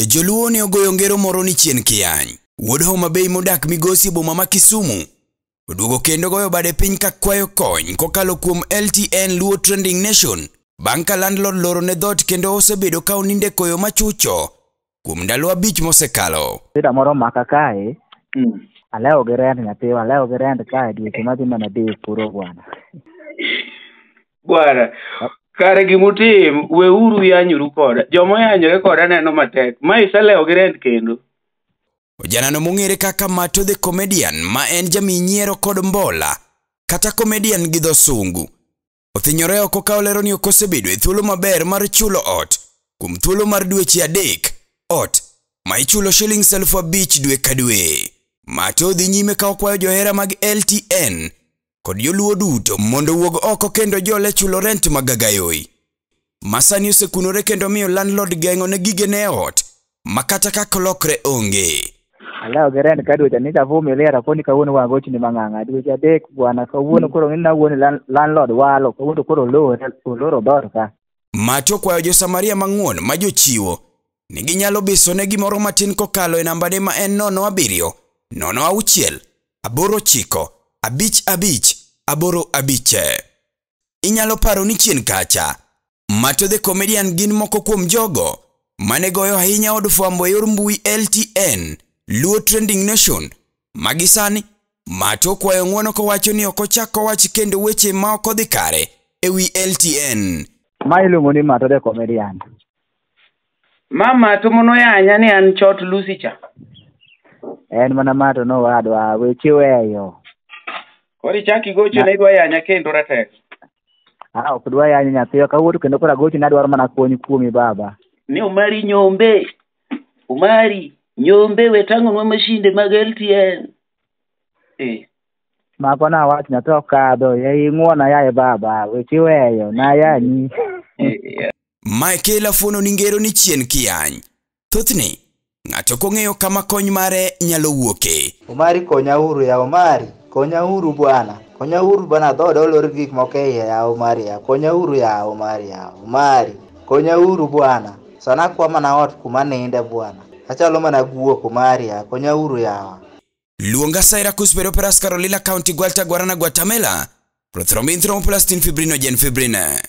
Joluo ne ogoyo ngero moro ni chien kiyany. Wuod Homa Bay modak Migosi e boma ma Kisumu oduogo kendo goyo bade piny ka kwayo kony kokalo kuom LTN Luo Trending Nation bang' ka landlord loro ne dhoot kendo osebedo ka oninde koyo machucho kuom ndalo 5 mosekalo. Shida moro maka kae. Alewo gi rent nyathiwa, alewo gi rent kae dweche madhi mana 3 koro bwana. Bwana, kare gimutim, weuru yanyuru koda. Joma oyanyore koda neno matek. Ma iselewo gi rent kendo. Ojanano mong'ere kaka Mato the Comedian ma en jami nyiero kod mbola kata comedian gi dho sungu. Othinyore oko ka olero ni ok osebedo e thuolo maber mar chulo ot kuom thuolo mar dweche 3 ot ma ichulo shillings 5,000 dwe ka dwe. Mato dhi nyime ka okwayo johera mag LTN kod joluo duto mondo owuog oko kendo jole chulo rent magagayoi. Masani osekunore kendo miyo landlord geng'o ne gigene e ot ma kata kaka olokre onge. Alewo gi rent ka dweche ni tavumilia takoni kawuono wagochni mang'ang'a dweche 3 bwana kawuono koro ng'ina wuon landlord walo kawuono koro oloro dhoot ka. Mato kwayo jo-Samaria mang'won ma jochiwo ni ginyalo bisone gimoro matin kokalo e nambane ma en 07 06 89 55 85. Inyalo paro ni chien kacha Mato the Comedian gin moko kuom jogo mane goyo ahinya od fwambo e yor mbui LTN Luo Trending Nation magi sani Mato okwayo ng'uono kowacho ni ok ochak owach kendo weche ma ok odhi kare e wi LTN. Ma iluongo ni Mato the Comedian. Ma Mato monoyanya ni an chot Lucy cha. En mana Mato nowadwa weche weyo. Koro ichak igocho ne idwa yanya kendo ratego. Ah, ok dwa yanya nyathiwa kawuono kendo koro agocho ne adwaro mana kony kuomi baba. Ni Omari nyombe. Omari nyombe wetang'onwa mashinde mag LTN. Mako nawach nyathi okadho ing'uona yaye baba weche weyo nayanyi. Michael afuono ni ngero ni chien kiyany. Thothne ng'ato ok ong'eyo kama kony mare nyalo wuoke. Omari konyauru ya Omari, konyauru bwana. Konyauru bwana dhood olor gik moko e iye ya Omari ya. Konyauru ya Omari ya. Omari, konyauru bwana. Sana kwa mana ot kuma ninde bwana. Achalo mana guok Omari ya. Konyauru yawa. Luonga Cyrus Peroperas Carolina County Gualta Guarana Guatemala. Prothrombin thromboplastin fibrinogen fibrine.